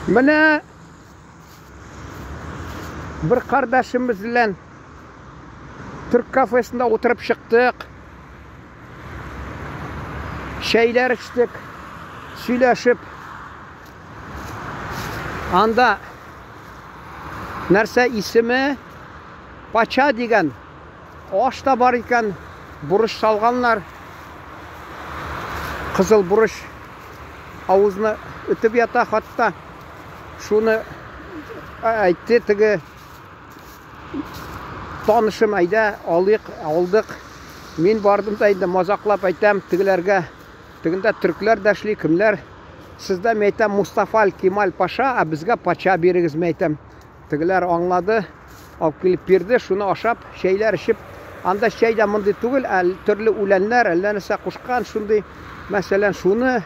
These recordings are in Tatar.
Менә бер кардәшебез белән Төрк кафесында утырып чыктык. Чәйләр эчтек, сөйләшеп. Анда нәрсә исеме? Пача дигән аш та бар икән. Бурыч салганнар. Кызыл бурыч авызны өтеп ята хатта. Шуны әйтте теге танышым, әйдә, алыйк, алдык. Мин бардым да инде мазаклап әйтәм тегеләргә. Тегендә төркләр дә эшли, кемнәр? Сездә, мин әйтәм, Мустафа Кемаль Паша, ә безгә пача бирегез, мин әйтәм. Тегеләр аңлады, алып килеп бирде, шуны ашап, чәйләр эчеп. Анда чәй дә мондый түгел, ә төрле үләннәр, әллә нәрсә кушкан, шундый, мәсәлән, шуны.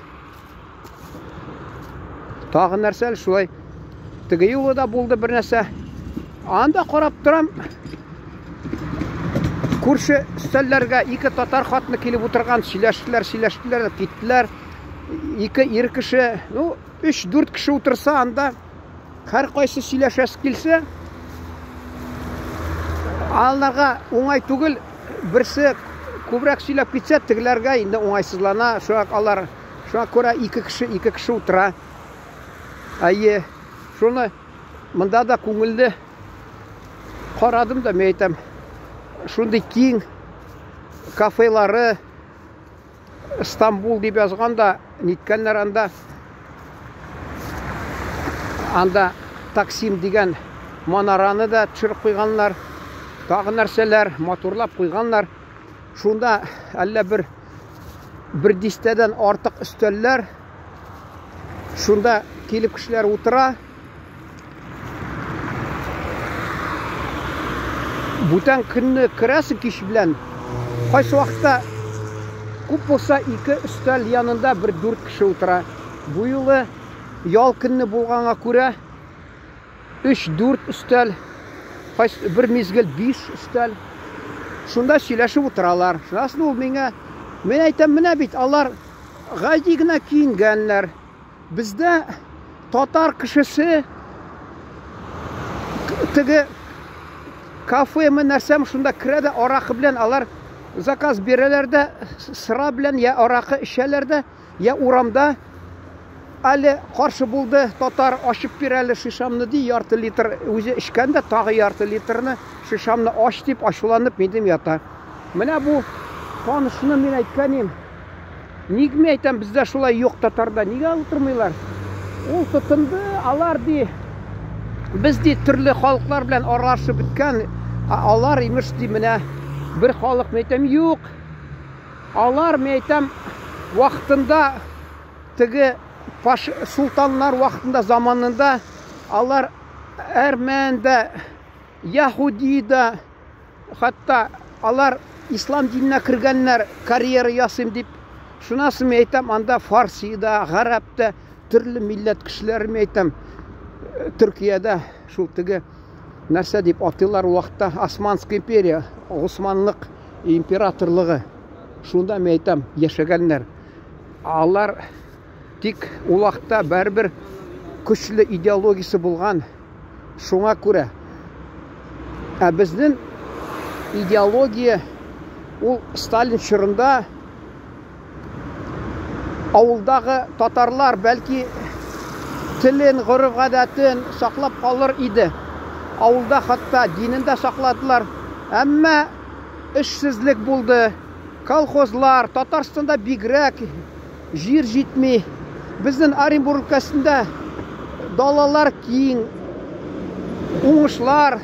Тагы нәрсә әле шулай. Теге юлы да булды бер нәрсә. Анда карап торам. Күрше өстәлләргә ике татар хатыны килеп утырган, сөйләштеләр, сөйләштеләр, киттеләр. Ике ир кеше, ну, 3-4 кеше утырса анда һәр кайсы сөйләшәсе килсә, аларга уңай түгел, берсе күбрәк сөйләп китсә, тегеләргә инде уңайсызлана, шуңа алар, шуңа күрә ике кеше, ике кеше утыра. Әйе, шуны монда да күңелле карадым да, мин әйтәм, шундый киң кафелары, Стамбул дип язган да, ниткәннәр анда. Анда Таксим дигән манараны да төшереп куйганнар. Тагы нәрсәләр матурлап куйганнар. Шунда әллә бер дистәдән артык өстәлләр. Шунда килеп кешеләр утыра. Бүтән көнне керәсең кич белән. Кайсы вакытта күп булса ике өстәл янында бер дүрт кеше утыра. Бу юлы ял көнне булганга күрә 3-4 өстәл, кайсы бер мизгел 5 өстәл. Шунда сөйләшеп утыралар. Шуннан соң ул миңа, мин әйтәм, менә бит алар гади генә киенгәннәр. Бездә татар кешесе теге кафемы нәрсәме шунда керә дә аракы белән алар заказ бирәләр дә сыра белән я аракы эчәләр дә я урамда әле каршы булды татар ачып бир әле шишамны ди ярты литр үзе эчкән дә тагы ярты литрны шишамны ач дип ачуланып минем ята. Менә бу танышны мин әйткән идем. Ник мин әйтәм, бездә шулай юк татарда, нигә утырмыйлар? Ул тотынды, алар ди, без ди төрле халыклар белән аралашып беткән, алар имеш ди менә бер халык, мин әйтәм, юк. Алар, мин әйтәм, вакытында теге паш, султаннар вакытында заманында алар әрмән дә, яһүди дә, Хәтта алар ислам диненә кергәннәр, карьера ясыйм дип. Шуннан соң мин әйтәм, анда фарси да, гарәп тә, төрле милләт кешеләре мин әйтәм, Төркиядә шул теге нәрсә дип атыйлар ул вакытта Османская империя, Госманлык императорлыгы. Шунда мин әйтәм, яшәгәннәр. Алар тик ул вакытта барыбер көчле идеологиясе булган. Шуңа күрә ә безнең идеология ул Сталин чорында авылдагы татарлар бәлки телен, гореф-гадәтен саклап калыр иде. Авылда хәтта динен дә сакладылар. Әмма эшсезлек булды. Колхозлар, Татарстанда бигрәк Җир җитми. Безнең Оренбург өлкәсендә далалар киң, уңышлар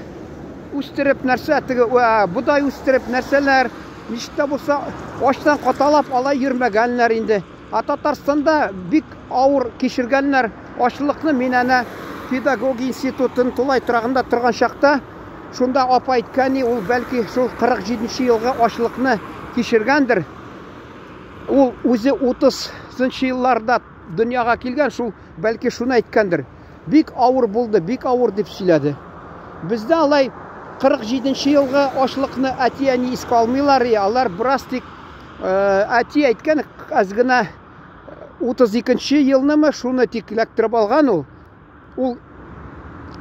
үстереп нәрсә, теге бодай үстереп нәрсәләр, ничек тә булса ачтан каталап алай йөрмәгәннәр инде. Ә Татарстанда бик авыр кичергәннәр ачлыкны. Мин әнә педагогия институтын тулай торагында торган чакта шунда апа әйткән, ул бәлки шул 47 елгы ачлыкны кичергәндер. Ул үзе 30 елларда дөньяга килгән, шул бәлки шуны әйткәндер. Бик авыр булды, бик авыр дип сөйләде. Бездә алай 47 елгы ачлыкны әти-әни искә алмыйлар, алар бераз тик әти әйткән аз гына 32 елнымы шуны тик эләктереп алган ул. Ул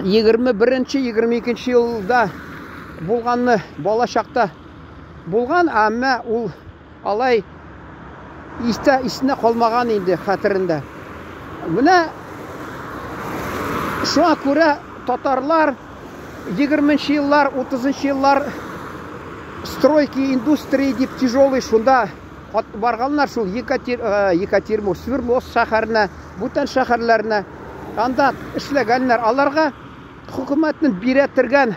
21-22 елда булганны бала чакта булган, әмма ул алай истә исенә калмаган инде хәтерендә. Менә шуңа күрә татарлар 20 еллар, 30 еллар стройки, индустрия дип тяжелый шунда барганнар шул Екатеринбург, Свердловск шәһәренә, бүтән шәһәрләренә. Анда эшләгәннәр. Аларга хөкүмәтнең бирә торган,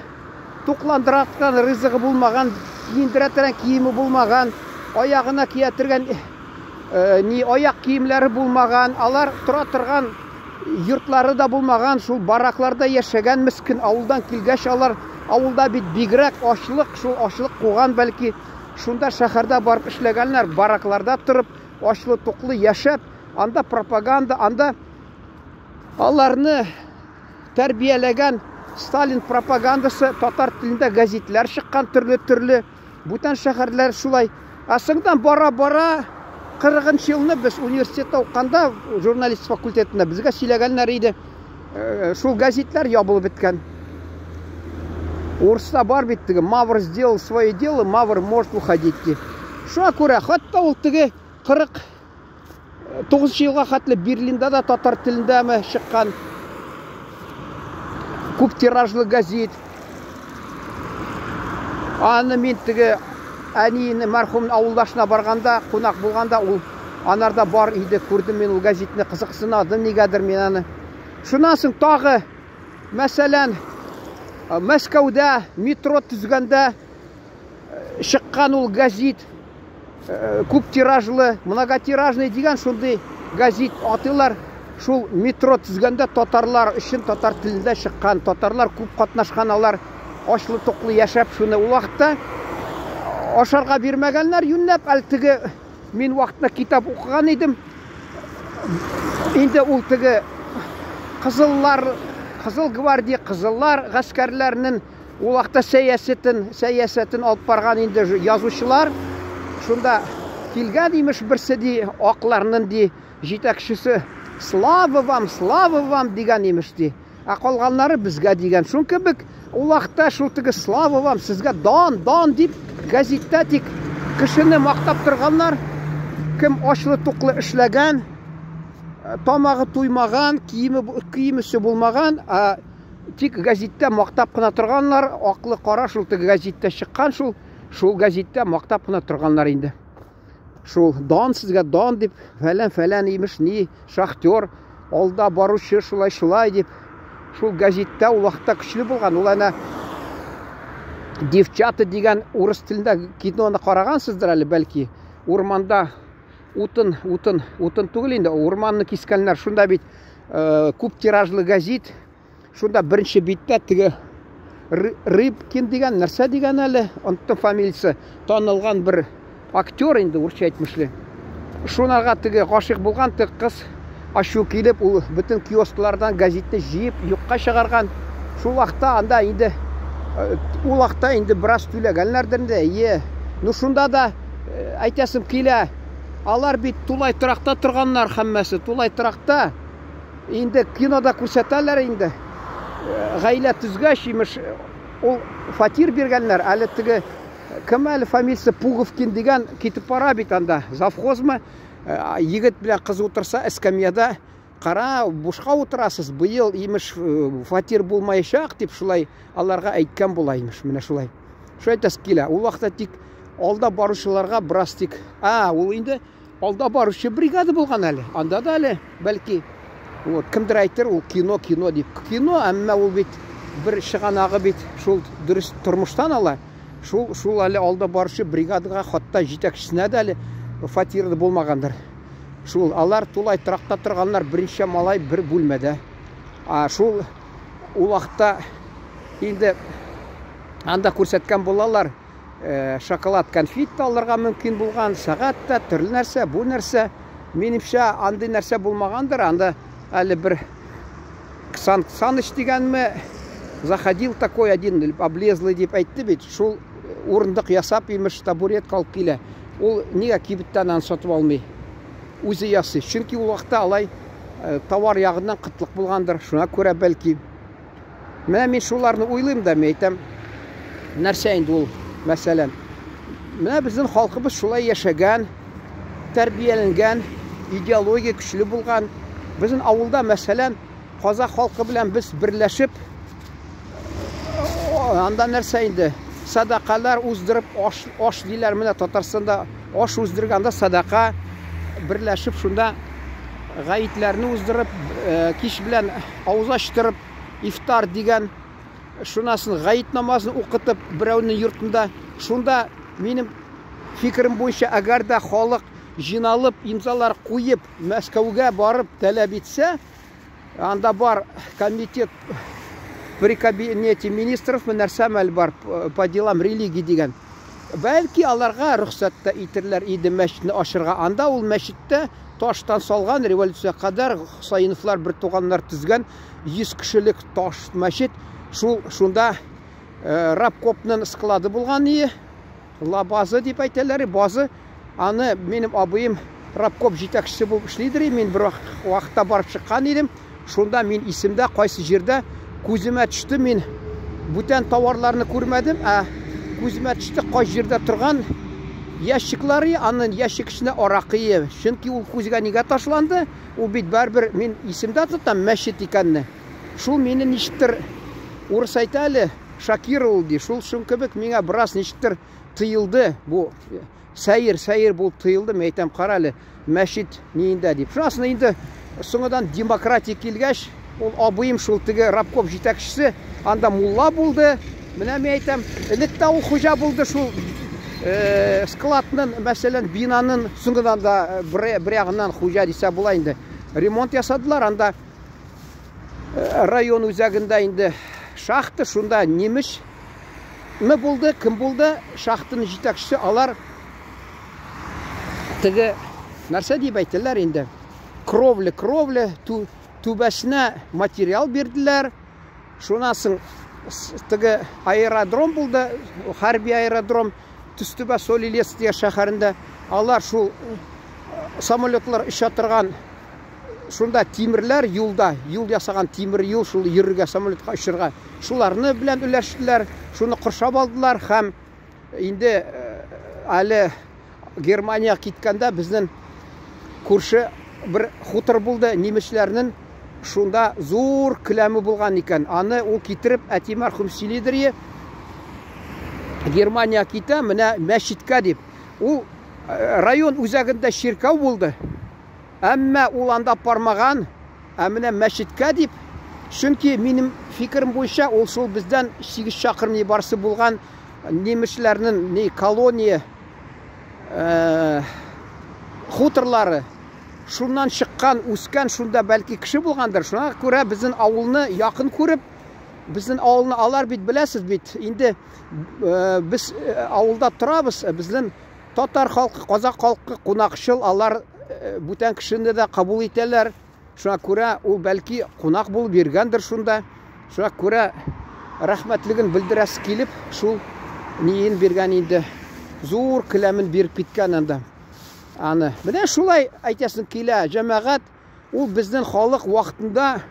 тукландыра торган ризыгы булмаган, киендерә торган киеме булмаган, аягына кия торган ни аяк киемнәре булмаган, алар тора торган йортлары да булмаган, шул баракларда яшәгән мескен. Авылдан килгәч, алар авылда бит бигрәк ачлык, шул ачлык куган бәлки. Шунда шәһәрдә барып эшләгәннәр, баракларда торып, ачлы-туклы яшәп, анда пропаганда, анда аларны тәрбияләгән Сталин пропагандасы, татар телендә газетлар чыккан төрле-төрле, бүтән шәһәрләр шулай. Ә соңдан бара-бара 40 елны без университетта укыганда, журналист факультетында безгә сөйләгәннәр иде, шул газетлар ябылып беткән. Урыста бар бит теге, мавр сделал свое дело, мавр может уходить ди. Шуңа күрә хәтта ул теге 49 елга хәтле Берлинда да татар телендәме чыккан күп тиражлы газет. Аны мин теге әнине мәрхүм авылдашына барганда, кунак булганда ул анарда бар иде, күрдем мин ул газетны, кызыксынадым нигәдер мин аны. Шуннан соң тагы, мәсәлән, Мәскәүдә метро төзгәндә чыккан ул газет, күп тиражлы, многотиражный дигән шундый газет атыйлар. Шул метро төзгәндә татарлар өчен татар телендә чыккан, татарлар күп катнашкан, алар ачлы-туклы яшәп шуны ул вакытта ашарга бирмәгәннәр юньләп. Әле теге мин вакытында китап укыган идем. Инде ул теге кызыллар, Кызыл гвардия, кызыллар гаскәрләренең ул вакытта сәясәтен алып барган инде язучылар. Шунда килгән имеш берсе ди, акларның ди җитәкчесе, слава вам, слава вам дигән имеш ди. Ә калганнары безгә дигән. Шун кебек ул вакытта шул теге слава вам, сезгә дан, дан дип газетта тик кешене мактап торганнар. Кем ачлы-туклы эшләгән, тамагы туймаган, киеме киемесе булмаган, ә тик газетта мактап кына торганнар, аклы кара шул теге газетта чыккан шул, шул газетта мактап кына торганнар инде. Шул дан сезгә дан дип, фәлән-фәлән имеш, ни, шахтер, алда баручы шулай шулай дип. Шул газетта ул вакытта көчле булган. Ул әнә Девчата дигән урыс телендә киноны карагансыздыр әле бәлки. Урманда утын, утын, утын түгел инде, урманны кискәннәр. Шунда бит күп тиражлы газет. Шунда беренче биттә теге Рыбкин дигән нәрсә дигән әле, оныттым фамилиясе, танылган бер актер инде, урысча әйтмешли. Шунарга теге гашыйк булган теге кыз ачу килеп, ул бөтен киосклардан газетны җыеп юкка чыгарган. Шул вакытта анда инде ул вакытта инде бераз түләгәннәрдер инде, әйе. Ну шунда да әйтәсем килә, алар бит тулай торакта торганнар һәммәсе, тулай торакта. Инде кинода күрсәтәләр инде. Гаилә төзгәч, имеш, ул фатир биргәннәр. Әле теге кем әле фамилиясе Пуговкин дигән китеп бара бит анда. Завхозмы? Егет белән кыз утырса эскәмиядә, кара, бушка утырасыз, быел, имеш, фатир булмаячак дип шулай аларга әйткән була, имеш, менә шулай. Шулай әйтәсе килә. Ул вакытта тик алда баручыларга бераз тик, а, ул инде алда баручы бригада булган әле. Анда да әле, бәлки, вот, кемдер әйтер, ул кино, кино дип. Кино, әмма ул бит бер чыганагы бит шул дөрес тормыштан ала. Шул, шул әле алда баручы бригадага, хатта җитәкчесенә дә әле фатиры булмагандыр. Шул, алар тулай торакта торганнар, берничә малай бер бүлмәдә. А шул ул вакытта инде анда күрсәткән булалар, шоколад конфет та алырга мөмкин булган, сәгать тә, төрле нәрсә, бу нәрсә. Минемчә, андый нәрсә булмагандыр. Анда әле бер Ксан Ксаныч дигәнме, заходил такой один облезлый дип әйтте бит. Шул урындык ясап, имеш, табуретка алып килә. Ул нигә кибеттән аны сатып алмый? Үзе ясый. Чөнки ул вакытта алай Товар ягыннан кытлык булгандыр, шуңа күрә бәлки. Менә мин шуларны уйлыйм да, мин әйтәм, нәрсә инде ул, мәсәлән. Менә безнең халкыбыз шулай яшәгән, тәрбияләнгән, идеология көчле булган. Безнең авылда, мәсәлән, казах халкы белән без берләшеп, анда нәрсә инде, садакалар уздырып, аш, аш диләр, менә Татарстанда аш уздырганда садака берләшеп шунда гаетләрне уздырып, кич белән авыз ачтырып, ифтар дигән, шунасын гаит намазын укытып, берәүнең йортында, шунда минем фикерем буенча, әгәр дә халык җыйналып, имзалар куеп, Мәскәүгә барып таләп итсә, анда бар комитет при кабинете министров нәрсә мәл бар по делам религии дигән. Бәлки аларга рөхсәт тә итерләр иде мәчетне ачырга. Анда ул мәчеттә таштан салган революция кадәр Хусаиновлар бер туганнар төзгән 100 кешелек таш мәчет. Шул шунда Рабкопның склады булган ие. Лабазы дип әйтәләр, базы. Аны минем абыем Рабкоп җитәкчесе булып эшлидер, мин бер вакытта барып чыккан идем. Шунда мин исемдә кайсы җирдә күземә төште, мин бүтән товарларны күрмәдем, ә күземә төште кайсы җирдә торган ящиклары, анын ящик эченә аракы. Чөнки ул күзгә нигә ташланды? Ул бит барыбер мин исемдә тотам мәчет икәнне. Шул мине ничектер урыс әйтә әле, шокировал ди. Шул шун кебек миңа бераз ничектер тыелды бу сәер, сәер булып тыелды. Мин әйтәм, кара әле, мәчет ниендә дип. Шунасын инде соңыдан демократия килгәч, ул абыем шул теге рабкоп җитәкчесе, анда мулла булды. Менә мин әйтәм, элек тә ул хуҗа булды шул складның, мәсәлән, бинаның соңыдан да бер ягыннан хуҗа дисә була инде. Ремонт ясадылар, анда район үзәгендә инде шахта, шунда немеш мы булды, кем булды, шахтаның җитәкчесе, алар теге нәрсә дип әйтәләр инде, кровля, кровля, түбәсенә материал бирделәр. Шуннан соң теге аэродром булды, хәрби аэродром Төстүбә Солилец дигән шәһәрендә. Алар шул самолетлар оча торган шунда тимерләр юлда, юл ясаган тимер юл, шул йөрергә, самолетка очырга. Шуларны белән өләштеләр, шуны коршап алдылар һәм инде әле Германиягә киткәндә безнең күрше бер хутор булды, немецләрнең шунда зур келәме булган икән. Аны ул китереп, әти мәрхүм сөйлидер, Германия китә, менә мәчеткә дип. Ул район үзәгендә чиркәү булды. Әмма ул анда бармаган, ә менә мәчеткә дип, чөнки минем фикерем буенча ул шул бездән 8 чакрым ни барсы булган немецләрнең ни колония хуторлары шуннан чыккан, үскән, шунда бәлки кеше булгандыр. Шуңа күрә безнең авылны якын күреп, безнең авылны алар бит беләсез бит, инде без авылда торабыз, безнең татар халкы, казак халкы кунакчыл, алар бүтән кешене дә кабул итәләр. Шуңа күрә ул бәлки кунак булып йөргәндер шунда. Шуңа күрә рәхмәтлеген белдерәсе килеп, шул ниен биргән инде. Зур келәмен биреп киткән анда. Аны. Менә шулай әйтәсең килә, җәмәгать, ул безнең халык вакытында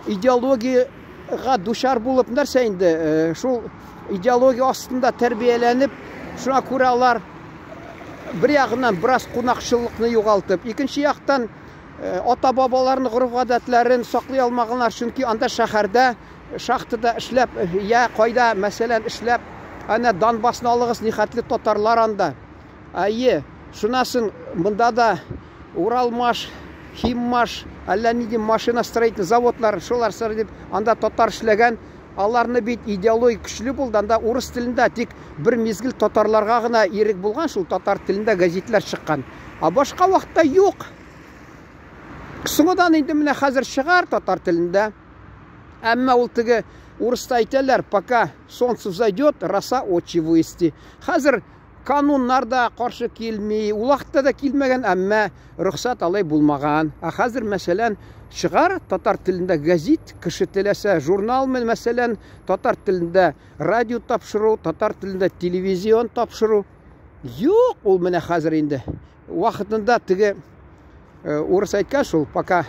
идеологиягә дучар булып, нәрсә инде, шул идеология астында тәрбияләнеп, шуңа күрә алар бер ягыннан бераз кунакчыллыкны югалтып, икенче яктан ата-бабаларының гореф-гадәтләрен саклый алмаганнар, чөнки анда шәһәрдә, шахтада эшләп, я кайда, мәсәлән, эшләп, әнә Донбассны алыгыз, нихәтле татарлар анда. Әйе, шуннан соң монда да Уралмаш, Химмаш, әллә нинди машиностроительный заводлар, шулар дип, анда татар эшләгән. Аларны бит идеология көчле булды, анда урыс телендә тик бер мизгел татарларга гына ирек булган, шул татар телендә газетлар чыккан. Ә башка вакытта юк. Соңыдан инде менә хәзер чыгар татар телендә. Әмма ул теге урыста әйтәләр, пока солнце взойдет, роса очи вывести. Хәзер кануннар да каршы килми, ул вакытта да килмәгән, әмма рөхсәт алай булмаган. Ә хәзер, мәсәлән, чыгар татар телендә газет, кеше теләсә журнал, мәсәлән, татар телендә радио тапшыру, татар телендә телевизион тапшыру. Юк, ул менә хәзер инде. Вакытында теге урыс әйткән шул, пока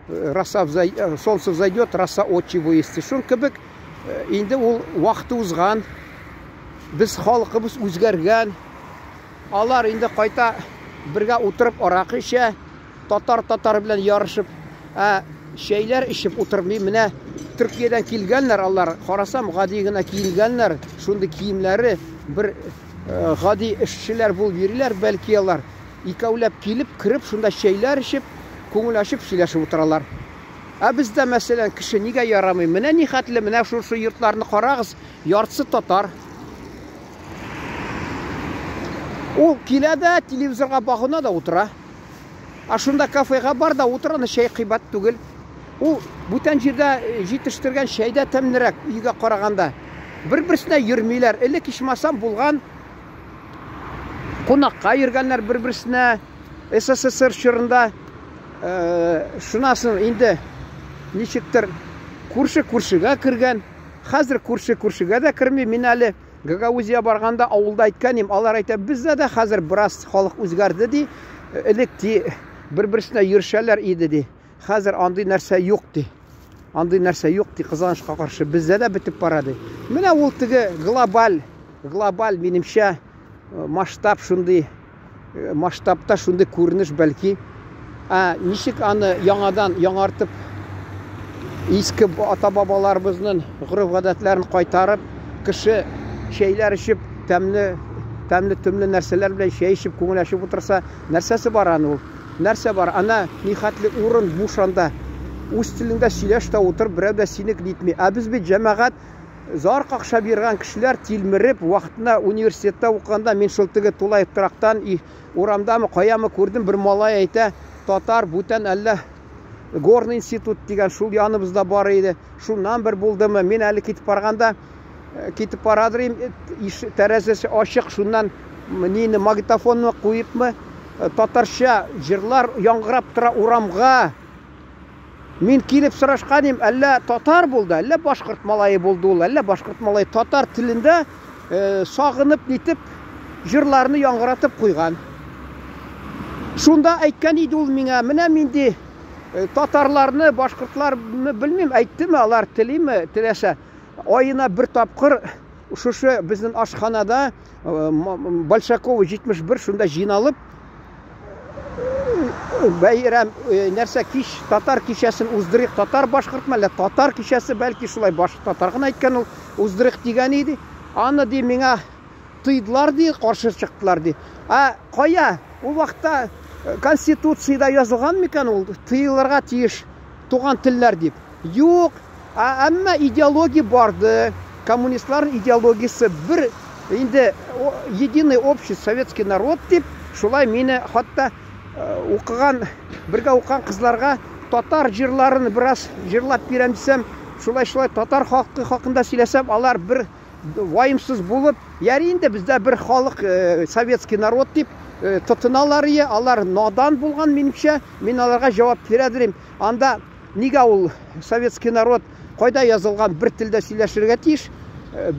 Роса солнце взойдет, роса очи вынести. Шун кебек инде ул вакыты узган. Без халкыбыз үзгәргән. Алар инде кайта бергә утырып аракы эчә, татар татар белән ярышып, ә чәйләр эчеп утырмый. Менә Төркиядән килгәннәр алар, карасам, гади генә киенгәннәр, шундый киемнәре бер гади эшчеләр булып йөриләр, бәлки алар икәүләп килеп, кереп, шунда чәйләр эчеп, күңел ачып сөйләшеп утыралар. Ә бездә, мәсәлән, кеше нигә ярамый? Менә нихәтле, менә шушы йортларны карагыз, яртысы татар. Ул килә дә телевизорга багына да утыра. Ә шунда кафега бар да утыр, аны чәй кыйбат түгел. Ул бүтән җирдә җитештергән чәй дә тәмлерәк өйгә караганда. Бер-берсенә йөрмиләр. Элек ичмасам булган кунакка йөргәннәр бер-берсенә СССР чорында. Шунасын инде ничектер күрше күршегә кергән. Хәзер күрше күршегә дә керми. Мин әле Гагаузия барганда авылда әйткән идем, алар әйтә, бездә дә хәзер бераз халык үзгәрде ди. Элек ди бер-берсенә йөршәләр иде ди. Хәзер андый нәрсә юк ди. Андый нәрсә юк ди, кызганычка каршы. Бездә дә бетеп бара ди. Менә ул теге глобаль, глобаль минемчә масштаб шундый масштабта шундый күренеш бәлки. Ә ничек аны яңадан яңартып иске ата-бабаларыбызның гореф-гадәтләрен кайтарып, кеше чәйләр эчеп, тәмле тәмле төмле нәрсәләр белән чәй эчеп, күңел ачып утырса, нәрсәсе бар аны ул? Нәрсә бар? Ана нихәтле урын буш анда. Үз телеңдә сөйләш тә утыр, берәү дә сине нитми. Ә без бит җәмәгать зар какшап йөргән кешеләр тилмереп, вакытында университетта укыганда мин шул теге тулай торактан урамдамы, каямы күрдем, бер малай әйтә, татар, бүтән әллә горный институт дигән шул яныбызда бар иде. Шуннан бер булдымы? Мин әле китеп барганда китеп барадыр идем, тәрәзәсе ачык, шуннан нине магнитофонны куепмы, татарча җырлар яңгырап тора урамга. Мин килеп сорашкан идем, әллә татар булды, әллә башкорт малае булды ул, әллә башкорт малае татар телендә сагынып нитеп җырларны яңгыратып куйган. Шунда әйткән иде ул миңа, менә мин ди татарларны, башкортларны белмим, әйттеме, алар телиме, теләсә. Аена бер тапкыр шушы безнең ашханада Большакова 71 шунда җыйналып бәйрәм нәрсә кич татар кичәсен уздырыйк, татар башкорт мәллә татар кичәсе, бәлки шулай баш татар гына әйткән ул, уздырыйк дигән иде. Аны ди миңа тыйдылар ди, каршы чыктылар ди. Ә кая? Ул вакытта конституциядә язылган микән ул тыелырга тиеш туган телләр дип? Юк. Ә әмма идеология барды. Коммунистлар идеологиясе бер инде единый общий советский народ дип, шулай мине хатта укыган, бергә укыган кызларга татар җырларын бераз җырлап бирәм дисәм, шулай-шулай татар халкы хакында сөйләсәм, алар бер ваемсыз булып, яри инде бездә бер халык, советский народ дип тотыналар ие, алар надан булган минемчә, мин аларга җавап бирә дим. Анда нигә ул советский народ кайда язылган бер телдә сөйләшергә тиеш,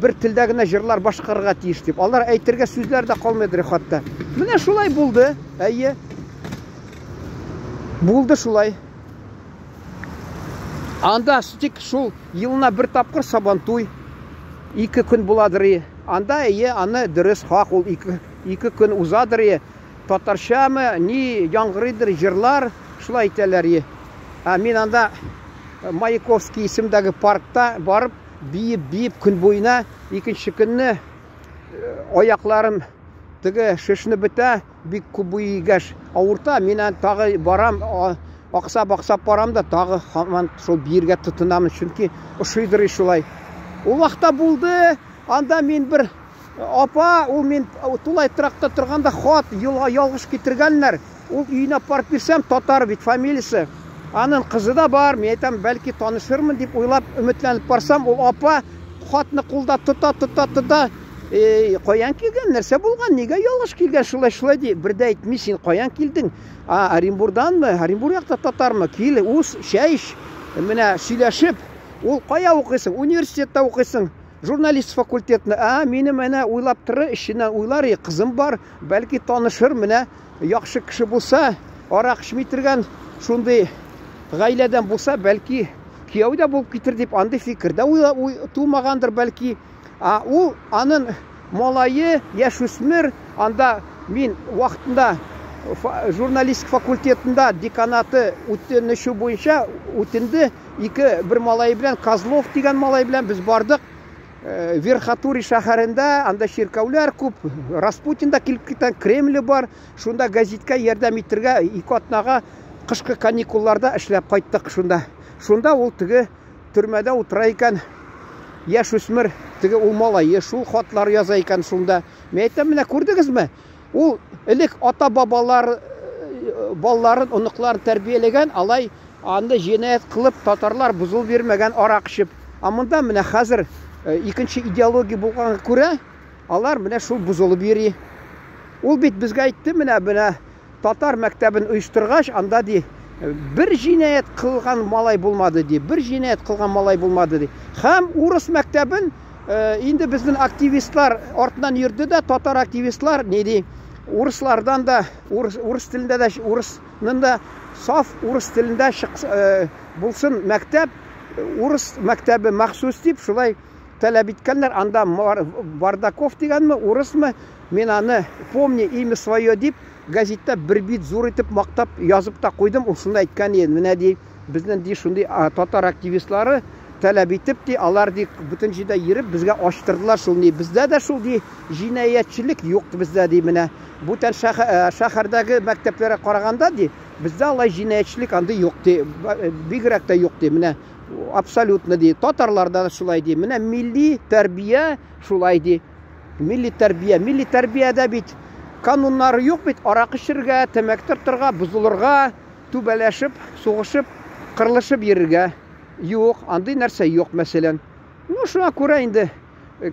бер телдә генә җырлар башкарырга тиеш дип. Алар әйтергә сүзләр дә калмыйдыр хатта. Менә шулай булды. Әйе. Булды шулай. Анда тик шул елына бер тапкыр Сабантуй 2 көн буладыр. Анда әйе, аны дөрес хак ул 2 көн узадыр. Татарчамы, ни яңгырыйдыр җырлар, шулай әйтәләр. Ә мин анда Маяковский исемдәге паркта барып, биеп-биеп көн буена, икенче көнне аякларым теге шешне бетә, бик күп буйгәш авырта, мин тагы барам, аксап-аксап барам да, тагы һаман шул биергә тотынамын, чөнки ошыйдыр шулай. Ул вакытта булды, анда мин бер апа, ул мин тулай торакта торганда хат юлга ялгыш китергәннәр. Ул өенә барып бирсәм, татар бит фамилиясе. Аның кызы да бар, мин әйтәм, бәлки танышырмын дип уйлап, өметләнеп барсам, ул апа хатны кулда тота, тота, тота. Каян килгән, нәрсә булган, нигә ялгыш килгән, шулай, шулай ди. Бер дә әйтми, син каян килдең? А, Оренбурданмы? Оренбур якта татармы? Кил, уз, чәй эч. Менә сөйләшеп, ул кая укыйсың? Университетта укыйсың. Журналист факультетына. А, мине менә уйлап торыр, эченнән уйлар, кызым бар, бәлки танышыр, менә яхшы кеше булса, арак эчми торган шундый гаиләдән булса, бәлки кияү дә булып китер дип андый фикер дә тумагандыр бәлки. А ул анын малае яшүсмер, анда мин вакытында журналистик факультетында деканаты үтенече буенча үтенде. Ике бер малай белән, Козлов дигән малай белән без бардык. Верхотурье шәһәрендә, анда чиркәүләр күп, Распутин да килеп киткән, Кремле бар. Шунда газетка ярдәм итергә 2 атнага кышкы каникулларда эшләп кайттык шунда. Шунда ул теге төрмәдә утыра икән. Яшүсмер, теге ул малае шул хатлар яза икән шунда. Мин әйтәм, менә күрдегезме? Ул элек ата-бабалар балаларын, оныкларын тәрбияләгән, алай анда җинаять кылып татарлар бозылып йөрмәгән арак эчеп. А монда менә хәзер икенче идеология булганга күрә, алар менә шул бозылып йөри. Ул бит безгә әйтте, менә татар мәктәбен оештыргач, анда ди бер җинаять кылган малай булмады ди, бер җинаять кылган малай булмады ди. Һәм урыс мәктәбен инде безнең активистлар артыннан йөрде дә, татар активистлар ни ди, урыслардан да, урыс телендә дә, урысның да саф урыс телендә булсын мәктәп, урыс мәктәбе махсус дип шулай таләп иткәннәр. Анда Бардаков дигәнме, урысмы, мин аны помни имя свое дип газетта бер бит зур итеп мактап язып та куйдым. Ул шунда әйткән иде, менә ди, безнең ди шундый татар активистлары таләп итеп ди, алар ди бөтен җирдә йөреп безгә ачтырдылар шул ни. Бездә дә шул ди җинаятьчелек юк бездә ди, менә бүтән шәһәрдәге мәктәпләргә караганда ди, бездә алай җинаятьчелек андый юк ди, бигрәк тә юк ди, менә абсолютно ди. Татарларда да шулай ди. Менә милли тәрбия шулай ди. Милли тәрбия, милли тәрбиядә бит кануннары юк бит, арак эчергә, тәмәке тартырга, бозылырга, түбәләшеп, сугышып, кырылышып йөрергә. Юк, андый нәрсә юк, мәсәлән. Ну, шуңа күрә инде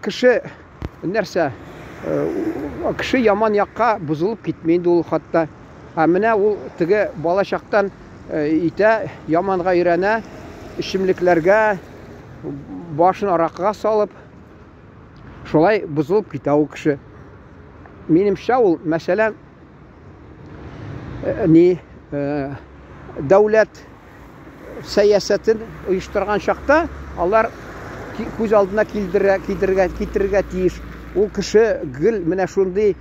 кеше нәрсә, кеше яман якка бозылып китми инде ул хатта. Ә менә ул теге бала чактан итә, яманга өйрәнә, эчемлекләргә, башын аракыга салып, шулай бозылып китә ул кеше. Минемчә, ул, мәсәлән, ни, дәүләт сәясәтен оештырган чакта алар күз алдына китерергә тиеш. Ул кеше гел менә шундый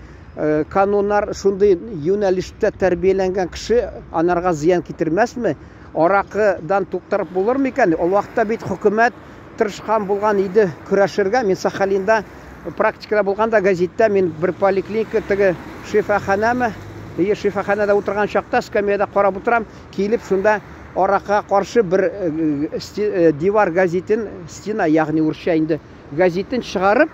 кануннар, шундый юнәлештә тәрбияләнгән кеше анарга зыян китермәсме? Аракыдан туктарып булыр микән? Ул вакытта бит хөкүмәт тырышкан булган иде көрәшергә. Мин Сахалинда практикада булганда газетта мин бер поликлиника теге шифаханәме, ие, шифаханәдә утырган чакта скамьяда карап утырам, килеп шунда аракыга каршы бер дивар газетин, стена, ягъни урысча инде, газетин чыгарып,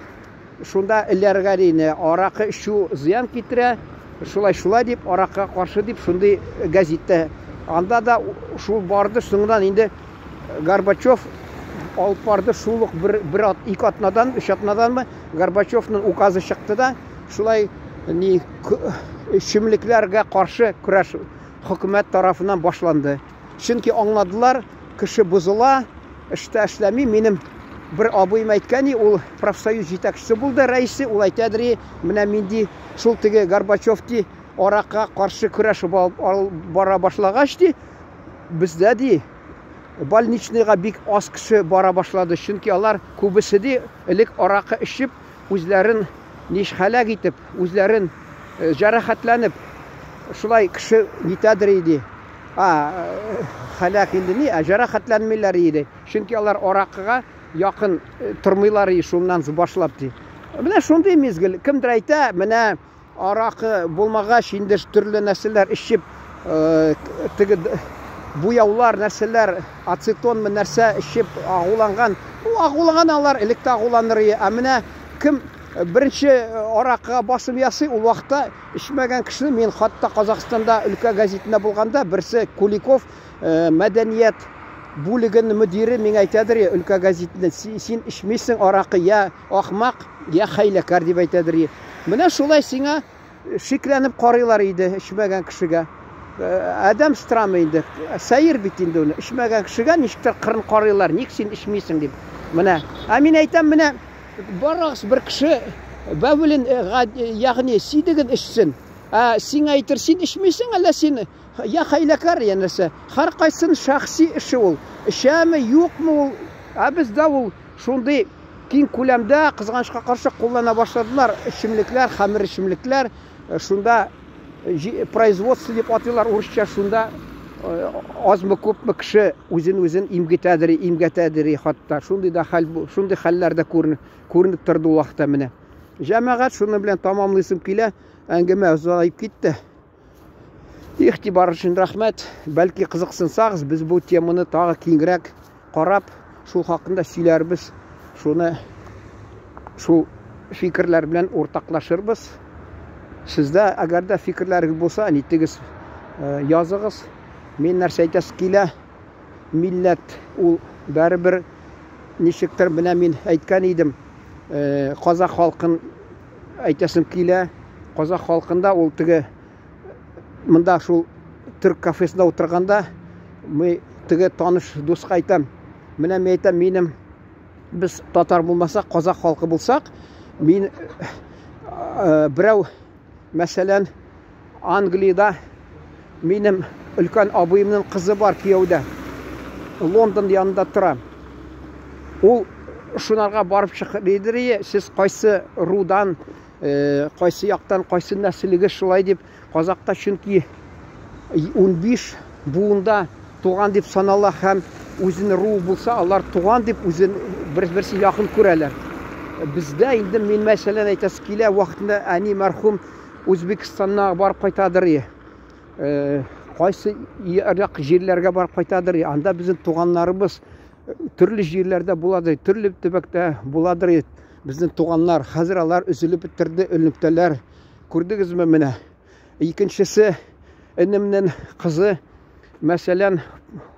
шунда эләргә дине, аракы эчү зыян китерә, шулай-шулай дип, аракыга каршы дип шундый газетта. Анда да шул барды, соңыннан инде Горбачев алып барды, шул ук бер ат, ике атнадан, өч атнаданмы, Горбачевның указы чыкты да, шулай ни эчемлекләргә каршы көрәш хөкүмәт тарафыннан башланды. Чөнки аңладылар, кеше бозыла, эштә эшләми. Минем бер абыем әйткән, ул профсоюз җитәкчесе булды, рәисе, ул әйтәдер, менә мин ди, шул теге Горбачев ди, аракыга каршы көрәш бара башлагач ди, бездә ди, больничныйга бик аз кеше бара башлады, чөнки алар күбесе ди, элек аракы эчеп, үзләрен ниш һәлак итеп, үзләрен җәрәхәтләнеп, шулай кеше нитәдер иде. Һәлак инде ни, ә җәрәхәтләнмиләр иде. Чөнки алар аракыга якын тормыйлар иде шуннан башлап ди. Менә шундый мизгел. Кемдер әйтә, менә аракы булмагач, инде төрле нәрсәләр эчеп, теге буяулар, нәрсәләр, ацетонмы нәрсә эчеп агуланган. Ул агуланган алар элек тә агуланыр иде. Ә менә кем беренче аракыга басым ясый, ул вакытта эчмәгән кешене мин хатта Казахстанда өлкә газетында булганда берсе Куликов мәдәният бүлегенең мөдире миңа әйтәдер, өлкә газетында син эчмисең аракы, я ахмак, я хәйләкәр дип әйтәдер. Менә шулай сиңа шикләнеп карыйлар иде эчмәгән кешегә. Адәм страмы инде. Сәер бит инде ул. Эчмәгән кешегә ничектер кырын карыйлар, ник син эчмисең дип. Менә. Ә мин әйтәм, менә барыгыз бер кеше бәвелен, ягъни сидеген эчсен. Ә сиңа әйтер, син эчмисең, әллә син я хәйләкәр, я нәрсә. Һәркайсын шәхси эше ул. Эчәме, юкмы ул. Ә бездә ул шундый киң күләмдә, кызганычка каршы, куллана башладылар эчемлекләр, хәмер эчемлекләр. Шунда производство дип атыйлар урысча, шунда азмы күпме кеше үзен үзен имгетәдер, имгәтәдер хатта. Шундый да хәл, шундый хәлләр дә күренеп торды ул вакытта менә. Җәмәгать, шуның белән тамамлыйсым килә. Әңгәмә озаеп китте. Игътибар өчен рәхмәт. Бәлки кызыксынсагыз, без бу теманы тагы киңрәк карап, шул хакында сөйләрбез. Шуны шул фикерләр белән уртаклашырбыз. Сездә әгәр дә фикерләрегез булса, нитегез, э, языгыз. Мин нәрсә әйтәсе килә? Милләт ул бәребер ничектер менә мин әйткән идем, э, казах халкын әйтәсем килә. Казах халкында ул теге монда шул төрк кафесында утырганда мы теге таныш дуска әйтәм. Менә мин әйтәм, минем без татар булмасак, казах халкы булсак, мин э, берәү мәсәлән Англиядә минем өлкән абыемның кызы бар кияүдә. Лондон янында тора. Ул шунарга барып чыгыр, сез кайсы рудан, э, кайсы яктан, кайсы нәселеге шулай дип, казакта чөнки 15 буында туган дип санала һәм үзен ру булса, алар туган дип үзен бер-берсе якын күрәләр. Бездә инде мин мәсәлән әйтәсе килә, вакытында әни мәрхүм Үзбекстанна барып кайтадыр. Э, кайсы ерак җирләргә барып кайтадыр. Анда безнең туганнарыбыз төрле җирләрдә буладыр, төрле төбәктә буладыр безнең туганнар. Хәзер алар өзелеп бетерде, элемтәләр. Күрдегезме менә? Икенчесе энемнең кызы, мәсәлән,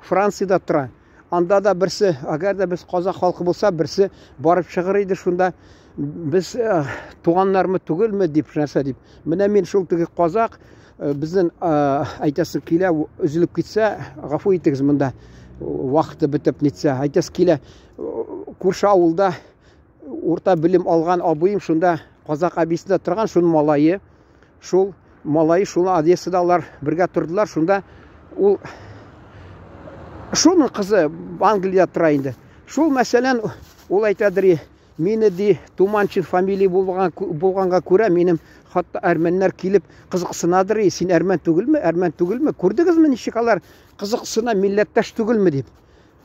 Франциядә тора. Анда да берсе, әгәр дә без казах халкы булса, берсе барып чыгыр иде шунда. Без э, туганнармы түгелме дип, нәрсә дип. Менә мин шул теге казах, э, безнең э, әйтәсе килә, өзелеп китсә, гафу итегез монда вакыты бетеп нитсә, әйтәсе килә, күрше авылда урта белем алган абыем шунда казах әбисендә торган, шуның малае, шул малае шул Одессада алар бергә тордылар, шунда ул шуның кызы Англиядә тора инде. Шул мәсәлән, ул әйтәдер, мине ди Туманчин фамилия булган булганга күрә минем хатта әрмәннәр килеп кызыксынадыр, син әрмән түгелме, әрмән түгелме? Күрдегезме ничек алар кызыксына, милләттәш түгелме дип.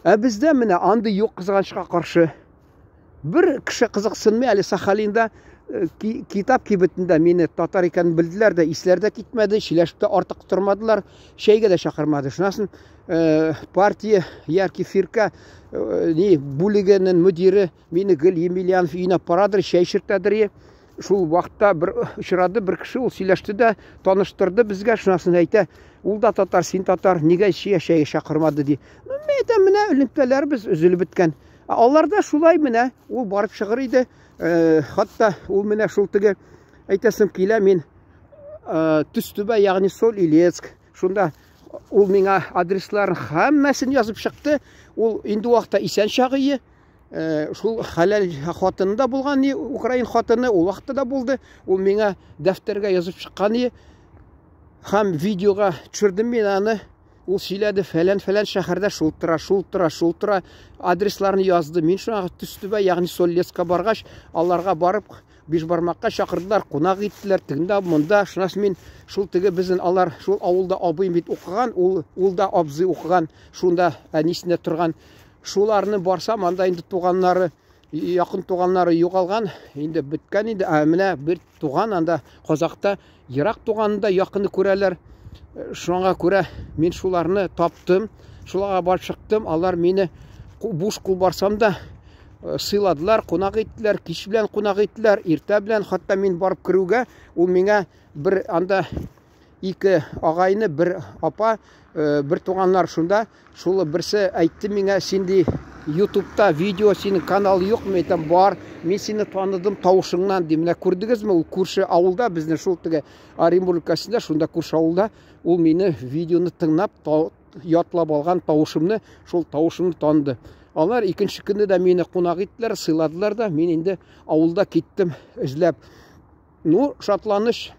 Ә бездә менә андый юк кызганычка каршы. Бер кеше кызыксынмый әле Сахалинда э, китап кибетендә мине татар икәнен белделәр дә, исләре дә китмәде, сөйләшеп тә артык тормадылар, чәйгә дә чакырмады. Шуннан соң э, партия Яркий Фирка э, ни бүлегенең мөдире мине гел Емельянов өенә парадыр, чәй эчертәдер. Шул вакытта бер очрады бер кеше, ул сөйләште дә, таныштырды безгә, шуннан соң әйтә, ул да татар, син татар, нигә чәйгә чакырмады ди. Ну, мин әйтәм, менә элемтәләребез өзелеп беткән. Ә аларда шулай менә, ул барып чыгыр иде. Э, хатта ул менә шул теге әйтәсем килә, мин э, Төстүбә, ягъни Соль Илецк, шунда ул миңа адресларын һәммәсен язып чыкты. Ул инде вакытта исән чагы иде. Э, шул хәләл хатыны да булган, ни, украин хатыны, ул вакытта да булды. Ул миңа дәфтәргә язып чыккан иде. Һәм видеога төшердем мин аны. Ул сөйләде, фәлән-фәлән шәһәрдә шул тора, шул тора, шул тора. Адресларын язды. Мин шуңа Төстүбә, ягъни Соллецка баргач, аларга барып, Бишбармакка чакырдылар, кунак иттеләр, тегендә, монда. Шуннан соң мин шул теге безнең алар, шул авылда абыем бит укыган, ул, ул да абзый укыган, шунда әнисендә торган. Шуларны барсам, анда инде туганнары, якын туганнары югалган, инде беткән инде. Ә менә бер туган анда казакта ерак туганны да якыны күрәләр. Э, шуңа күрә мин шуларны таптым, шуларга барып чыктым. Алар мине буш кул барсам да э, сыйладылар, кунак иттеләр, кич белән кунак иттеләр, иртә белән. Хатта мин барып керүгә, ул миңа бер анда ике агайны, бер апа, э, бер туганнар шунда Шул берсе әйтте миңа, син ди Ютубта видео синең канал юк, мин әйтәм, бар. Мин сине таныдым тавышыңнан ди. Менә күрдегезме, ул күрше авылда безнең шул теге Оренбург өлкәсендә, шунда күрше авылда ул мине видеоны тыңлап, ятлап алган тавышымны, шул тавышымны таныды. Алар икенче көнне дә мине кунак иттеләр, сыйладылар да, мин инде авылда киттем эзләп. Ну, шатланыш.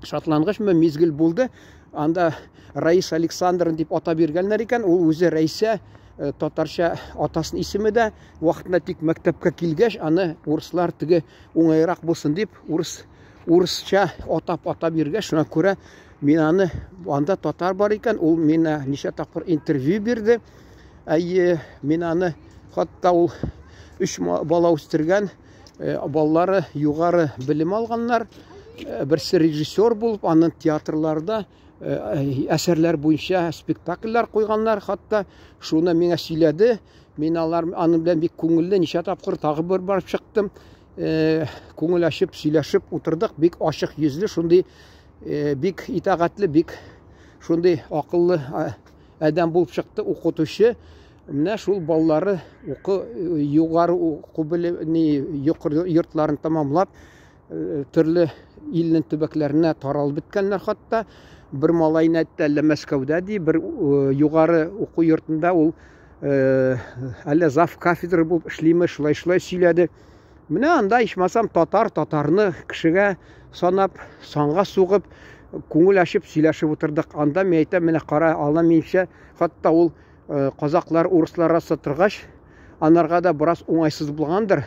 Шатлангыч мизгел булды. Анда Раиса Александровна дип ата биргәннәр икән. Ул үзе Рәйсә, татарча атасының исеме дә. Вакытында тик мәктәпкә килгәч, аны урыслар теге уңайрак булсын дип, урысча атап ата биргәч, шуңа күрә мин аны, анда татар бар икән, ул миңа ничә тапкыр интервью бирде. Әйе, мин аны, хатта ул 3 бала үстергән, балалары югары белем алганнар. Берсе режиссер булып, аның театрларда әсәрләр буенча спектакльләр куйганнар, хатта шуны миңа сөйләде. Мин алар аның белән бик күңелле ничә тапкыр тагы бер барып чыктым. Күңел ачып сөйләшеп утырдык. Бик ачык йөзле, шундый бик итагатьле, бик шундый акыллы адәм булып чыкты, укытучы. Менә шул балалары уку югары уку белем йортларын тамамлап, төрле илнең төбәкләренә таралып беткәннәр хатта. Бер малайны әйтте, әллә Мәскәүдә ди, бер югары уку йортында ул әллә зав кафедра булып эшлиме, шулай-шулай сөйләде. Менә анда ичмасам татар татарны кешегә санап, санга сугып, күңел ачып сөйләшеп утырдык. Анда мин әйтәм, менә кара, ала минемчә, хатта ул казаклар, урыслар арасында торгач, анарга да бераз уңайсыз булгандыр.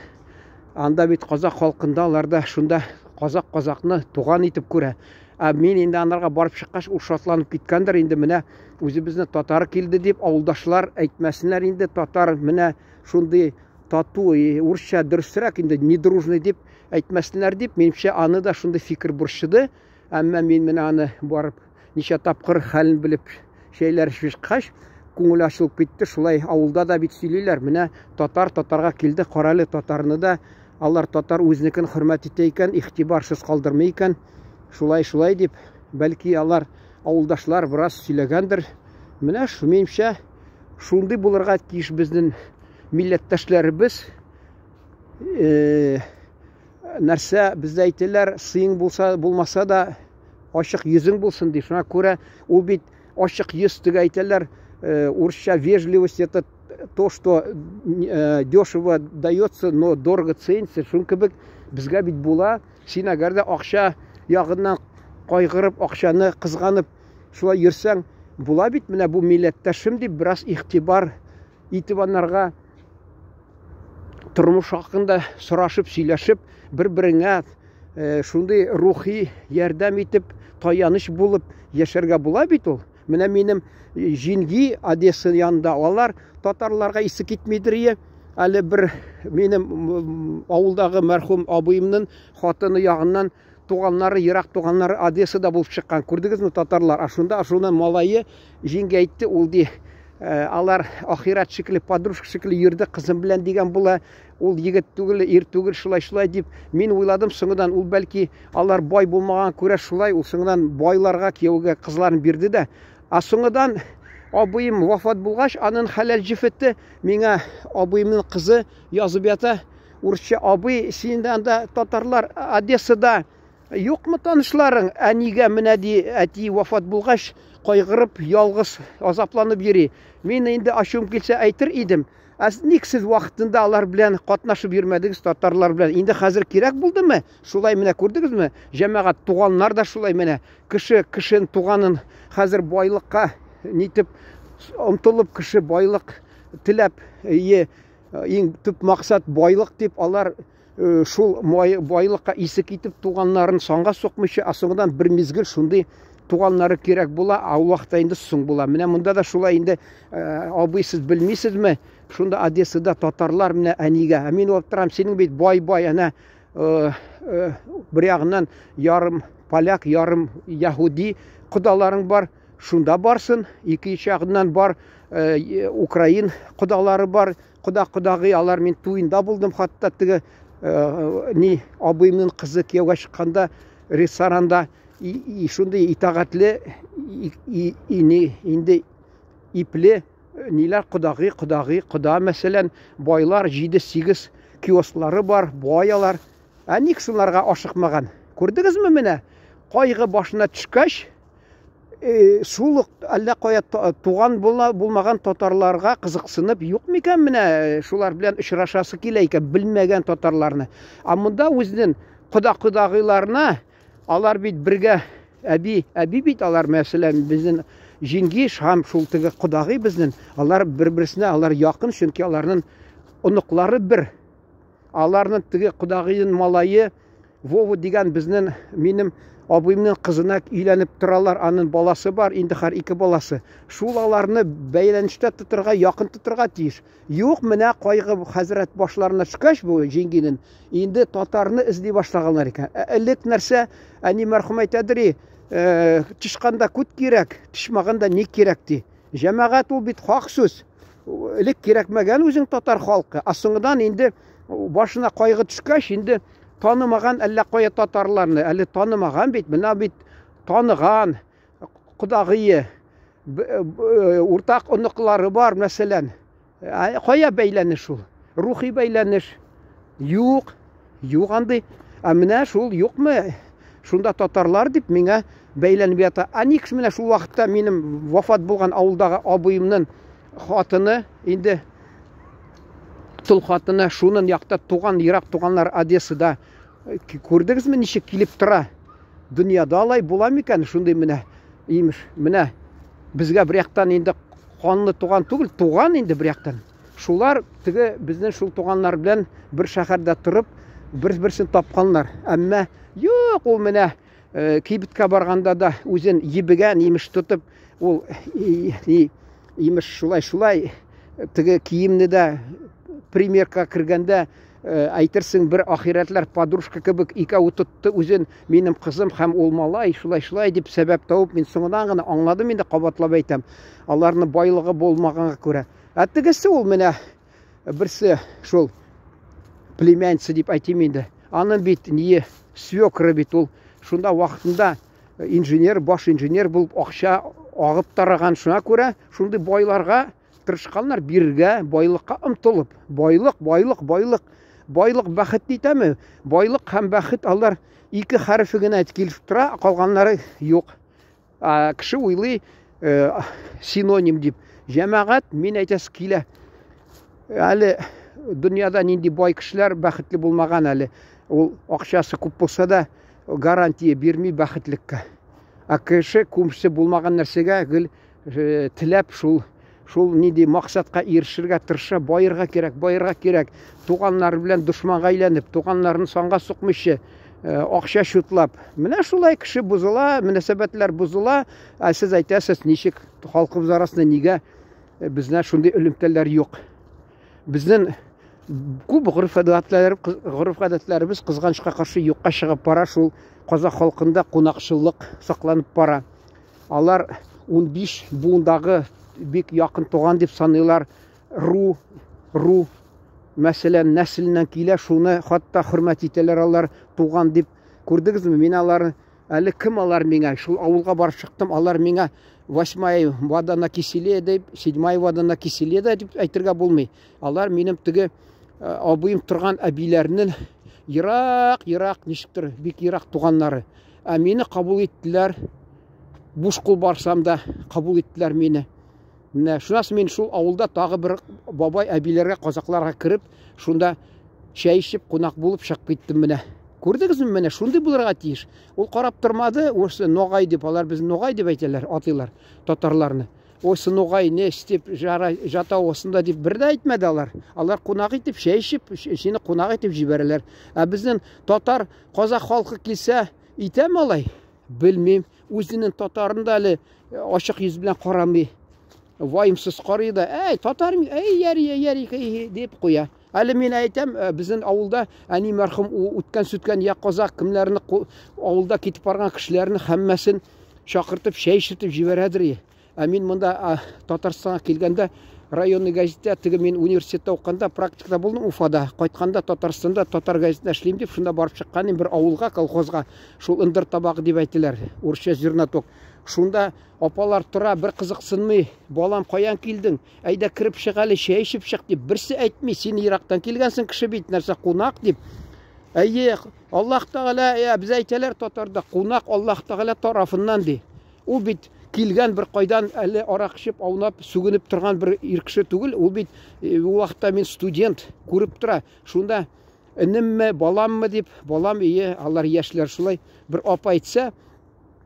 Анда бит казак халкында алар да шунда казак казакны туган итеп күрә. Ә мин инде анарга барып чыккач, ул шатланып киткәндер инде, менә үзебезне татар килде дип, авылдашлар әйтмәсеннәр инде, татар менә шундый тату, урысча дөресрәк инде, недружный дип әйтмәсеннәр дип, минемчә, аны да шундый фикер борчыды. Әмма мин менә аны барып ничә тапкыр хәлен белеп чәйләр эчеп чыккач, күңел ачылып китте. Шулай авылда да бит сөйлиләр, менә татар татарга килде, карале татарны да, алар татар үзенекен хөрмәт итә икән, игътибарсыз калдырмый икән, шулай-шулай дип, бәлки алар авылдашлар бераз сөйләгәндер. Менә шу, минемчә, шундый булырга тиеш безнең милләттәшләребез. Нәрсә бездә әйтәләр, сыең булса, булмаса да ачык йөзең булсын ди. Шуңа күрә ул бит ачык йөз теге әйтәләр, урысча вежливость это то, что дешево дается, но дорого ценится. Шуның кебек безгә бит була. Син әгәр дә акча ягыннан кайгырып, акчаны кызганып шулай йөрсәң, була бит менә бу милләттәшем дип бераз игътибар итеп анарга тормыш хакында сорашып, сөйләшеп, бер-береңә шундый рухи ярдәм итеп, таяныч булып яшәргә була бит ул. Менә минем җиңги Одесса янында, алар татарларга исе китмидер ие. Әле бер минем авылдагы мәрхүм абыемның хатыны ягыннан туганнары, ерак туганнары Одессада булып чыккан. Күрдегезме татарлар? А шунда шуның малае җиңги әйтте, ул ди, алар ахирәт шикелле, подружка шикелле йөрде кызым белән дигән була. Ул егет түгел, ир түгел, шулай-шулай дип. Мин уйладым, соңыннан ул бәлки алар бай булмаган күрә шулай, ул соңыннан байларга кияүгә кызларын бирде дә. А соңыннан абыем вафат булгач, аның хәләл җефете миңа абыемның кызы язып ята. Урысча, абый, син дә анда татарлар Одессада юкмы танышларың? Ә нигә менә ди, әти вафат булгач, кайгырып, ялгыз азапланып йөри. Мин инде ачуым килсә әйтер идем. Ә ник сез вакытында алар белән катнашып йөрмәдегез, татарлар белән? Инде хәзер кирәк булдымы? Шулай менә күрдегезме? Җәмәгать, туганнар да шулай менә. Кеше кешен туганын хәзер байлыкка нитеп омтылып, кеше байлык теләп, ие, иң төп максат байлык дип, алар шул байлыкка исе китеп туганнарын санга сукмыйча, ә соңыннан бер мизгел шундый туганнары кирәк була, ә ул вакытта инде соң була. Менә монда да шулай инде, абый, сез белмисезме? Шунда Одессада татарлар менә әнигә. Ә мин уйлап торам, синең бит бай-бай әнә бер ягыннан ярым поляк, ярым яһүди кодаларың бар. Шунда барсын, икенче ягыннан бар украин кодалары бар, кода-кодагый, алар мин туенда булдым, хатта теге ни абыемның кызы кияүгә чыкканда ресторанда и шундый итагатьле, и, инде ипле ниләр кодагый, кодагый, кода, мәсәлән, байлар 7-8 киосклары бар, бай алар. Ә ник шуларга ашыкмаган? Күрдегезме менә? Кайгы башына төшкәч, шул ук әллә кая туган булмаган татарларга кызыксынып, юк микән менә шулар белән очрашасы килә икән, белмәгән татарларны. Ә монда үзенең кода-кодагыйларына алар бит бергә Әби, әби бит алар, мәсәлән, безнең җиңги һәм шул теге кодагый безнең, алар бер-берсенә алар якын, чөнки аларның оныклары бер. Аларның теге кодагыйның малае Вова дигән безнең минем абыемның кызына өйләнеп торалар, аның баласы бар, инде хәр ике баласы. Шул аларны бәйләнештә тотырга, якын тотырга тиеш. Юк, менә кайгы хәзрәт башларына төшкәч бу җиңгинең, инде татарны эзли башлаганнар икән. Ә элек нәрсә, әни мәрхүм әйтәдер, э, тычканда күт кирәк, тычмаганда ни кирәк ди. Җәмәгать ул бит хак сүз. Элек кирәкмәгән үзең татар халкы, ә соңыннан инде башына кайгы төшкәч, инде танымаган әллә кая татарларны, әле танымаган бит, менә бит таныган кодагые, уртак оныклары бар, мәсәлән. Кая бәйләнеш ул? Рухи бәйләнеш. Юк, юк андый. Ә менә шул юкмы? Шунда татарлар дип миңа бәйләнеп ята. Ә ник менә шул вакытта минем вафат булган авылдагы абыемның хатыны инде тол хатыны шунын якта туган, ерак туганнар Одессада. Күрдегезме, ничек килеп тора? Дөньяда алай була микән? Шундый менә, имеш, менә безгә бер яктан инде канлы туган түгел, туган инде бер яктан. Шулар теге безнең шул туганнар белән бер шәһәрдә торып, бер-берсен тапканнар. Әмма юк, ул менә э, кибеткә барганда да үзен ебегән, имеш тотып, ул имеш шулай-шулай теге киемне дә примерка кергәндә Э, әйтерсең бер ахирәтләр подружка кебек икәү тотты үзен минем кызым һәм ул малай шулай шулай дип сәбәп табып мин соңыннан гына аңладым инде кабатлап әйтәм аларның байлыгы булмаганга күрә ә тегесе ул менә берсе шул племянница дип әйтим инде аның бит ние свекры бит ул шунда вакытында инженер баш инженер булып акча агып тараган шуңа күрә шундый байларга Тырышканнар бирергә, байлыкка омтылып. Байлык, байлык, байлык. Байлык бәхетле итәме? Байлык һәм бәхет алар ике хәрефе генә килеп тора, калганнары юк. Ә, кеше уйлый э, синоним дип. Җәмәгать, мин әйтәсе килә. Әле дөньяда нинди бай кешеләр бәхетле булмаган әле. Ул акчасы күп булса да гарантия бирми бәхетлеккә. Ә кеше күмсе булмаган нәрсәгә гел Э, теләп шул шул нинди максатка ирешергә тырыша, баерга кирәк, баерга кирәк. Туганнары белән дошманга әйләнеп, туганнарын санга сукмыйча, э, акча чутлап. Менә шулай кеше бозыла, мөнәсәбәтләр бозыла. Ә сез әйтәсез, ничек халкыбыз арасында нигә э, бездә шундый элемтәләр юк? Безнең күп гореф-гадәтләр, гореф-гадәтләребез кызганычка каршы юкка чыгып бара, шул казах халкында кунакчыллык сакланып бара. Алар 15 буындагы бик якын туган дип саныйлар. Ру, ру, мәсәлән, нәселеннән килә, шуны хатта хөрмәт итәләр алар туган дип. Күрдегезме, мин алар әле кем алар миңа? Шул авылга барып чыктым, алар миңа восьмая вода на киселе дип, седьмая вода на киселе да дип әйтергә булмый. Алар минем теге э, абыем торган әбиләрнең ерак, ерак, ничектер, бик ерак туганнары. Ә мине кабул иттеләр. Буш кул барсам да кабул иттеләр мине. Менә шуннан соң мин шул авылда тагы бер бабай әбиләргә, казакларга кереп, шунда чәй эчеп, кунак булып чыгып киттем менә. Күрдегезме менә шундый булырга тиеш. Ул карап тормады, осы ногай дип, алар безне ногай дип әйтәләр, атыйлар татарларны. Осы ногай не істеп жара, жата осында дип бер дә әйтмәде алар. Алар кунак итеп чәй эчеп, сине кунак итеп җибәрәләр. Ә безнең татар Казах халкы килсә, итәме алай? Белмим. Үзенең татарын да әле э, ачык йөз белән карамый. Ваемсыз карый да, әй, татар, әй, яри, яри, дип куя. Әле мин әйтәм, э, безнең авылда әни мәрхүм үткән-сүткән я казах кемнәрне авылда китеп барган кешеләрне һәммәсен чакыртып чәй эчертеп җибәрәдер. Ә мин монда Татарстанга килгәндә районный газетта теге мин университетта укыганда практикада булдым Уфада. Кайтканда Татарстанда татар газетында эшлим дип шунда барып чыккан идем бер авылга, колхозга. Шул ындыр табагы дип әйтәләр, урысча зерноток. Шунда апалар тора, бер кызыксынмый. Балам, каян килдең? Әйдә кереп чык әле, чәй эчеп чык дип. Берсе әйтми, син ерактан килгәнсең кеше бит, нәрсә кунак дип. Әйе, Аллаһ Тәгалә, без әйтәләр татарда, кунак Аллаһ Тәгалә тарафыннан ди. Ул бит килгән бер кайдан әле арак эчеп, аунап, сүгенеп торган бер ир кеше түгел. Ул бит э, ул вакытта мин студент, күреп тора. Шунда энемме, баламмы дип, балам ие, алар яшьләр шулай. Бер апа әйтсә,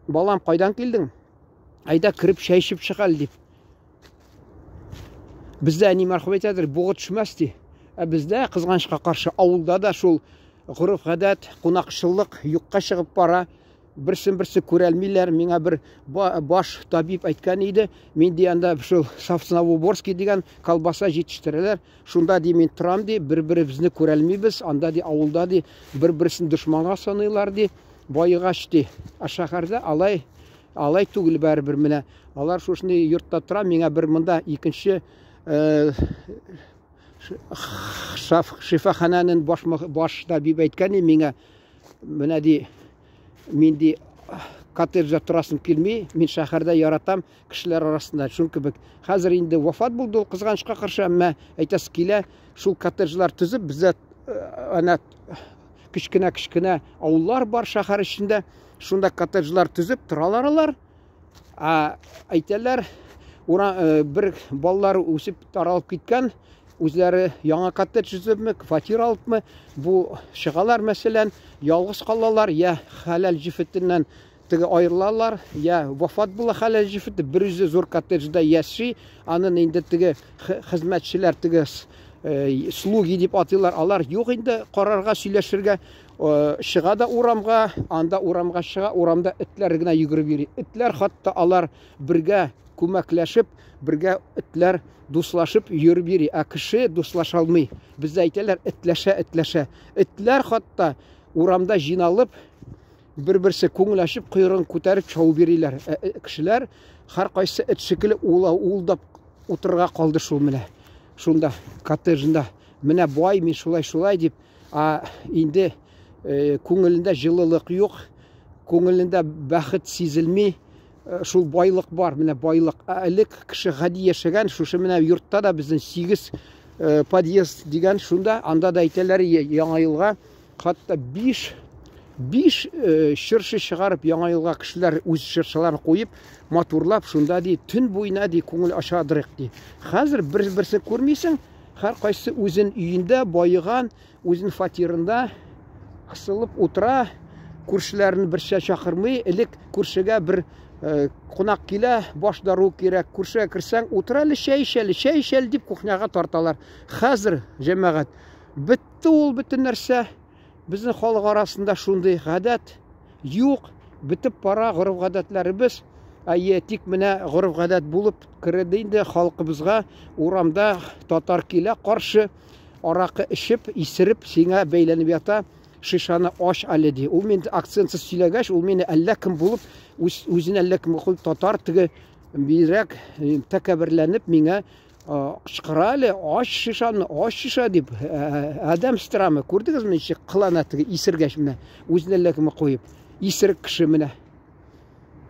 Балам, кайдан килдең? Әйдә кереп чәй эчеп чык әле дип. Бездә әни мәрхүм әйтәдер, бугы төшмәс ди. Ә бездә, кызганычка каршы, авылда да шул гореф-гадәт, кунакчыллык юкка чыгып бара. Берсен-берсе күрәлмиләр. Миңа бер баш табиб әйткән иде, мин ди анда шул Сосновоборский дигән колбаса җитештерәләр. Шунда ди мин торам ди, бер-беребезне күрәлмибез. Анда ди авылда ди бер-берсен дошманга саныйлар ди. Баегач ди. Ә шәһәрдә алай алай түгел бәрібір менә. Алар шушындый йортта тора, миңа бер монда икенче э, шифаханәнең баш баш табиб әйткән миңа менә ди мин ди коттеджда торасым килми, мин шәһәрдә яратам кешеләр арасында шул кебек. Хәзер инде вафат булды ул кызганычка каршы, әмма әйтәсе килә, шул коттеджлар төзеп бездә әнә кечкенә-кечкенә авыллар бар шәһәр эчендә. Шунда коттеджлар төзеп торалар алар. Ә әйтәләр, ура, э, бер балалары үсеп таралып киткән, үзләре яңа коттедж төзепме, квартира алыпмы, бу чыгалар мәсәлән, ялгыз калалар, я хәләл җефетеннән теге аерылалар, я вафат була хәләл җефете, бер үзе зур коттеджда яши, анын инде теге хезмәтчеләр, теге э, слуги дип атыйлар, алар юк инде карарга, сөйләшергә, э, чыга да урамга, анда урамга чыга, урамда этләр генә йөгереп йөри. Этләр хатта алар бергә күмәкләшеп, бергә этләр дуслашып йөреп йөри, ә кеше дуслаша алмый. Бездә әйтәләр, этләшә, этләшә. Этләр хатта урамда җыйналып, бер-берсе күңел ачып, койрыгын күтәреп чабып йөриләр. Ә, э, кешеләр һәркайсы эт шикелле ула уылдап утырырга калды шул менә. Шунда коттеджында менә бай мин шулай шулай дип, а инде э, күңелендә җылылык юк, күңелендә бәхет сизелми. Э, шул байлык бар, менә байлык. Ә элек кеше гади яшәгән, шушы менә йортта да безнең 8 э, подъезд дигән шунда, анда да әйтәләр яңа елга хатта 5 5 э, чыршы чыгарып яңа елга кешеләр үз чыршыларын куеп, матурлап шунда ди төн буена ди күңел ачадырык ди. Хәзер бер-берсен күрмисең, һәркайсы үзен өендә баеган, үзен фатирында кысылып утыра, күршеләрен берчә чакырмый. Элек күршегә бер э, кунак килә, баш дару кирәк. Күршегә керсәң, утыр әле, чәй эч әле, чәй эч әле дип кухняга тарталар. Хәзер, җәмәгать, бетте ул бөтен нәрсә. Безнең халык арасында шундый гадәт юк, бетеп бара гореф-гадәтләребез. Әйе, тик менә гореф-гадәт булып керде инде халкыбызга. Урамда татар килә каршы, аракы эчеп, исереп, сиңа бәйләнеп ята, шишаны ач әле ди. Ул мин акцентсыз сөйләгәч, ул мине әллә кем булып, үз, үзен әллә кем куеп, татар теге бигрәк э, тәкәбберләнеп миңа кычкыра әле, ач шишаны, ач шиша дип, адәм страмы, күрдегезме ничек кылана теге исергәч менә, үзен әллә кемгә куеп, исерек кеше менә.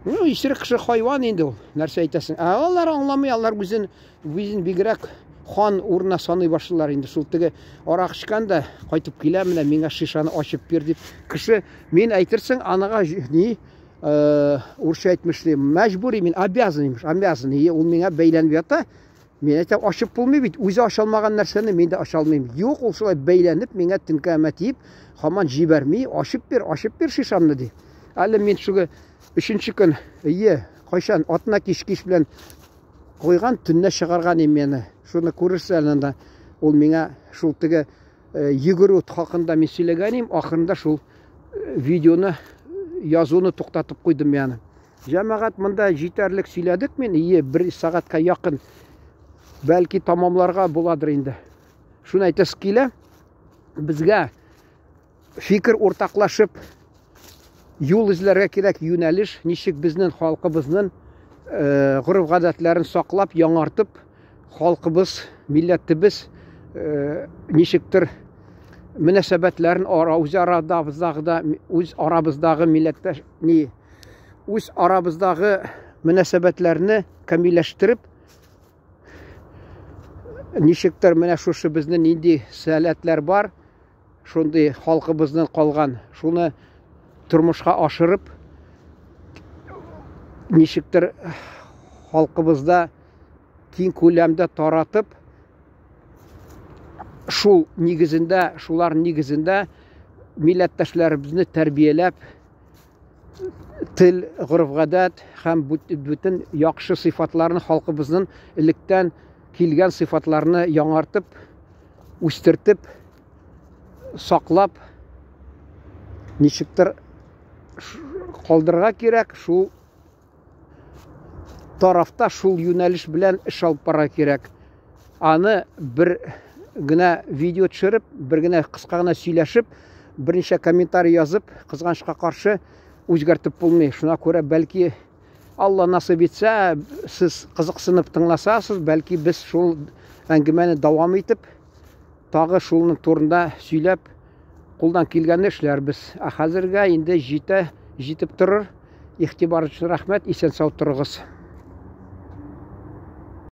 Ну, исерек кеше хайван инде ул, нәрсә әйтәсең. Ә алар аңламый, алар үзен, үзен бигрәк хан урынына саный башлыйлар инде. Шул теге арак эчкән дә кайтып килә, менә миңа шишаны ачып бир дип. Кеше, мин әйтерсең, анага ни, э, урысча әйтмешли, мәҗбүри мин, обязан имеш, обязан. И ул миңа бәйләнеп ята. Мин әйтәм, ачып булмый бит, үзе ача алмаган нәрсәне мин дә ача алмыйм. Юк, ул шулай бәйләнеп, миңа теңкәмә тиеп, һаман җибәрми, ачып бир, ачып бир шишамны ди. Әле мин шугы өченче көн, ие, кайчан атна кич кич белән куйган, төнлә чыгарган им мени. Шуны күрерсез әле анда. Ул миңа шул теге э, йөгерү хакында мин сөйләгән идем, ахырында шул э, видеоны язуны туктатып куйдым яны. Җәмәгать монда җитәрлек сөйләдек мин, ие, бер сәгатькә якын. Бәлки тамамларга буладыр инде. Шуны әйтәсе килә, безгә фикер уртаклашып юл эзләргә кирәк, юнәлеш, ничек безнең халкыбызның э, гореф-гадәтләрен саклап, яңартып, халкыбыз, милләтебез э, ничектер мөнәсәбәтләрен ара үз арабыздагы да үз арабыздагы милләттәш ни үз арабыздагы мөнәсәбәтләрне камилләштереп ничектер менә шушы безнең нинди сәләтләр бар шундый халкыбызның калган шуны тормышка ашырып ничектер халкыбызда киң күләмдә таратып шул нигезендә шулар нигезендә милләттәшләребезне тәрбияләп тел, гореф-гадәт һәм бөтен яхшы сыйфатларны халкыбызның электән килгән сыйфатларны яңартып, үстертеп, саклап, ничектер калдырырга кирәк, шул тарафта шул юнәлеш белән эш алып барырга кирәк. Аны бер генә видео төшереп, бер генә кыска гына сөйләшеп, берничә комментарий язып, кызганычка каршы үзгәртеп булмый. Шуңа күрә бәлки Алла насыйп итсә, сез кызыксынып тыңласасыз, бәлки без шул әңгәмәне дәвам итеп, тагы шулның турында сөйләп, кулдан килгәнне эшләрбез. Ә хәзергә инде җитә, җитеп торыр. Игътибар өчен рәхмәт, исән сау торыгыз.